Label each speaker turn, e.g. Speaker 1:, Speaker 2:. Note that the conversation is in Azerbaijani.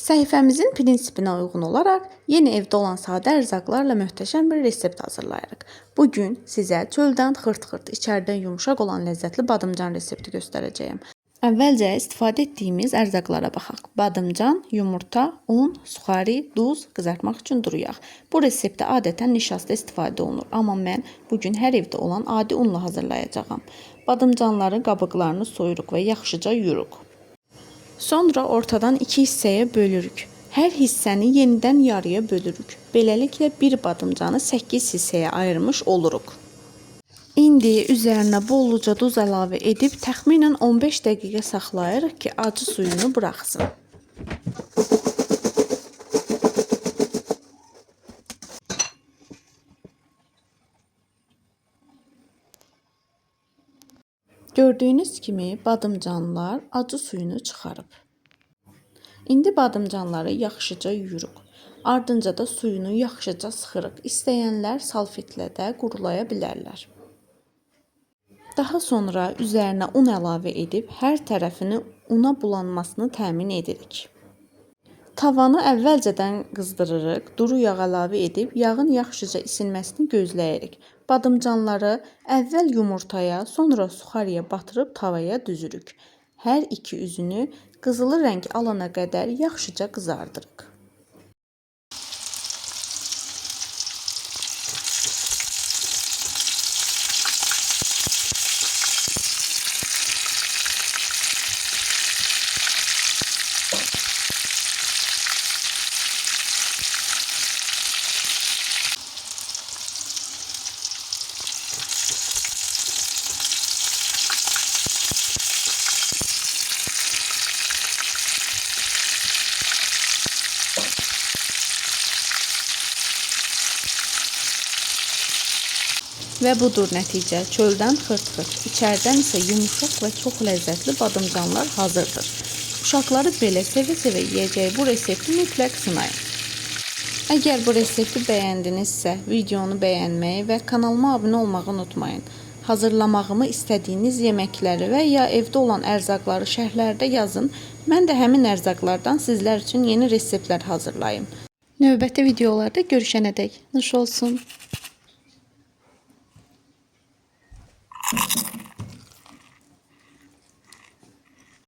Speaker 1: Səhifəmizin prinsipinə uyğun olaraq yenə evdə olan sadə ərzaqlarla möhtəşəm bir resept hazırlayırıq. Bugün sizə çöldən xırt-xırt, içəridən yumşaq olan ləzzətli badımcan resepti göstərəcəyəm. Əvvəlcə istifadə etdiyimiz ərzaqlara baxaq. Badımcan, yumurta, un, suxari, duz, qızartmaq üçün duru yağ. Bu reseptdə adətən nişasta istifadə olunur, amma mən bugün hər evdə olan adi unla hazırlayacağam. Badımcanların qabıqlarını soyuruq və yaxşıca yuyuruq. Sonra ortadan iki hissəyə bölürük. Hər hissəni yenidən yarıya bölürük. Beləliklə bir badımcanı 8 hissəyə ayırmış oluruq. İndi üzərinə bolluca duz əlavə edib təxminən 15 dəqiqə saxlayırıq ki, acı suyunu buraxsın. Gördüyünüz kimi badımcanlar acı suyunu çıxarıb. İndi badımcanları yaxşıca yuyuruq. Ardınca da suyunu yaxşıca sıxırıq. İstəyənlər salfetlə də qurulaya bilərlər. Daha sonra üzərinə un əlavə edib hər tərəfini una bulanmasını təmin edirik. Tavanı əvvəlcədən qızdırırıq, duru yağ əlavə edib yağın yaxşıca isinməsini gözləyirik. Badımcanları əvvəl yumurtaya, sonra suxarıya batırıb tavaya düzürük. Hər iki üzünü qızılı rəng alana qədər yaxşıca qızardırıq. Və budur nəticə. Çöldən xırt-xırt, içəridən isə yumşaq və çox ləzzətli badımcanlar hazırdır. Uşaqları belə sevə-sevə yeyəcəyi bu resepti mütləq sınayın. Əgər bu resepti bəyəndinizsə, videonu bəyənməyi və kanalıma abunə olmağı unutmayın. Hazırlamağımı istədiyiniz yeməkləri və ya evdə olan ərzaqları şərhlərdə yazın. Mən də həmin ərzaqlardan sizlər üçün yeni reseptlər hazırlayım. Növbəti videolarda görüşənədək nuş olsun.